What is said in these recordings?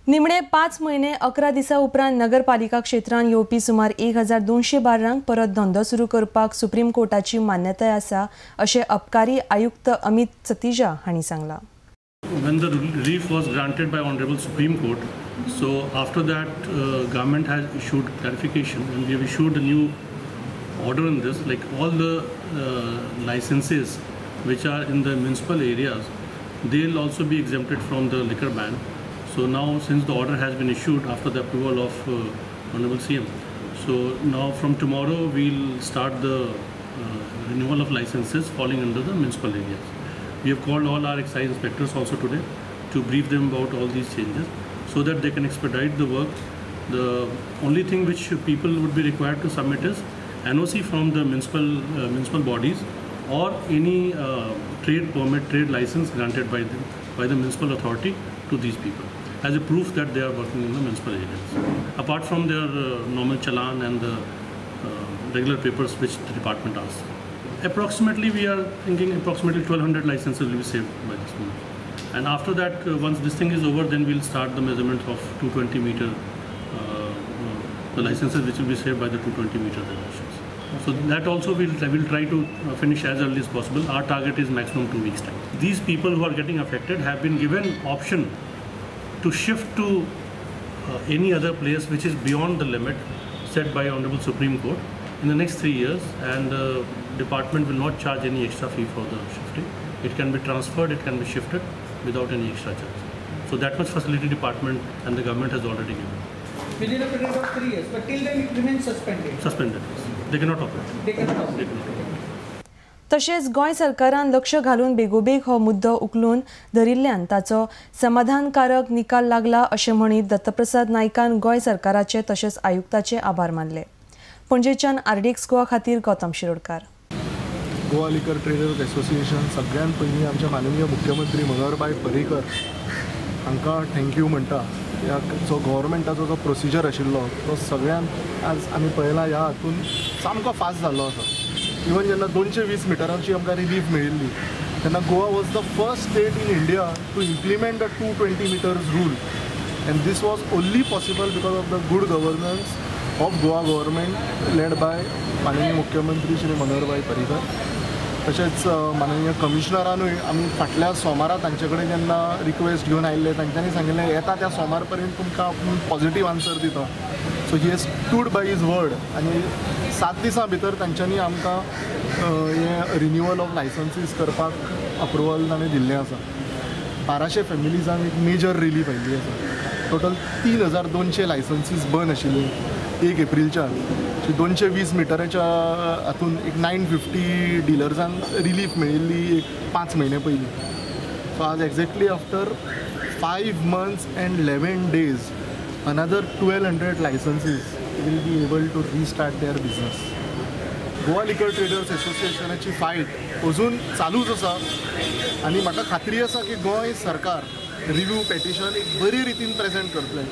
निमणे 5 म्हयने 11 दिसां उपरांत नगरपालिका क्षेत्रांत येवपी सुमार 1200 बार्रांक परत धंदो सुरू करपाक सुप्रीम कोर्टाची मान्यताय आसा अशें अबकारी आयुक्त अमित सतिजा हांणी सांगलां. When the relief was granted by Honorable Supreme Court, so after that government has issued clarification and we have issued a new order on this, like all the licenses which are in the municipal areas, they'll also be exempted from the liquor ban. So now, since the order has been issued after the approval of Honorable CM, so now from tomorrow we'll start the renewal of licenses falling under the municipal areas. We have called all our excise inspectors also today to brief them about all these changes so that they can expedite the work. The only thing which people would be required to submit is NOC from the municipal bodies or any trade permit, trade license granted by the municipal authority to these people as a proof that they are working in the municipal areas, apart from their normal challan and the regular papers which the department asks. Approximately, we are thinking approximately 1200 licenses will be saved by this move. And after that, once this thing is over, then we'll start the measurement of 220 meter, the licenses which will be saved by the 220 meter regulations. So that also we'll try to finish as early as possible. Our target is maximum 2 weeks time. These people who are getting affected have been given option to shift to any other place which is beyond the limit set by Honorable Supreme Court in the next 3 years, and the department will not charge any extra fee for the shifting. It can be transferred, it can be shifted without any extra charge. So that much facility department and the government has already given. Within a period of 3 years, but till then it remains suspended. Suspended. They cannot operate. They cannot operate. They cannot operate. तशेंच गोंय सरकारान लक्ष घालून बेगोबेग हो मुद्दो उखलून धरिल्ल्यान ताचो समाधानकारक निकाल लागला अशें म्हणीत दत्तप्रसाद नायकान गोंय सरकाराचे तशेंच आयुक्ताचे आभार मानले. पणजेच्यान आरडीएक्स गोवा खातीर Gautam Shirodkar. Goa liquor traders association सगळ्यात पयलीं आमचे माननीय मुख्यमंत्री मनोहरभाई पर्रीकर हांकां thank you म्हणटा. ह्या जो गव्हर्मेंटाचो जो प्रोसिजर आशिल्लो तो सगळ्यांत आज आमी पळयला ह्या हातून सामको फास्ट जाल्लो आसा. इवन जेन्ना 220 मिटरांची आमकां रिलीफ मेळिल्ली तेन्ना Goa was the first state in India to implement the 220 meters rule, and this was only possible because of the good governance of Goa government led by माननीय मुख्यमंत्री श्री मनोहरभाई पर्रीकर. तशेंच माननीय कमिशनरानूय आमी फाटल्या सोमारा तांचे कडेन जेन्ना रिक्वेस्ट घेवन आयिल्ले तांच्यांनी सांगिल्लें येता त्या सोमार पर्यंत तुमकां आपूण पॉझिटीव आन्सर दिता. So he has stood by his word आनी 7 दिसां भितर तांच्यांनी आमकां हें रिन्युअल ऑफ लायसन्सीस करपाक अप्रुवल ताणें दिल्लें आसा. 1200 फॅमिलीजांक एक मेजर रिलीफ आयिल्ली आसा. टोटल 3200 लायसन्सीस बंद आशिल्ली 1 एप्रिलच्यान. 220 मिटराच्या हातून एक 950 डिलर्सांक रिलीफ मेळिल्ली एक 5 म्हयने पयलीं. सो आज exactly after 5 months and 11 days another 1200 licenses will be able to restart their business. Goa liquor traders असोसिएशनाची fight अजून चालूच आसा आनी म्हाका खात्री आसा की गोंय सरकार रिव्यू पेटिशन एक बरी रितीन प्रेजेंट करतलें.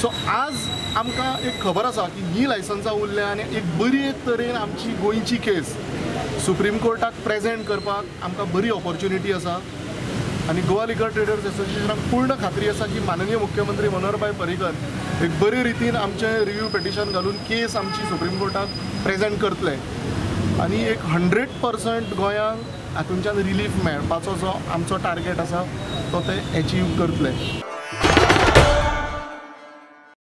सो आज आमकां एक खबर आसा की ही लायसन्सां उरल्या आनी एक बरी तरेन आमची गोंयची केस सुप्रीम कोर्टाक प्रेजेंट करपाक आमकां बरी ऑपॉर्च्युनिटी आसा. आनी गोवा लिकर ट्रेडर्स असोसिएशनाक पूर्ण खात्री आसा की माननीय मुख्यमंत्री मनोहरभाई पर्रीकर एक बरे रितीन आमचें रिव्यू पेटिशन घालून केस आमची सुप्रीम कोर्टाक प्रेजेंट करतले आनी एक 100% गोंयांक हातूंच्यान रिलीफ मेळपाचो जो आमचो टार्गेट आसा तो ते एचीव करतले.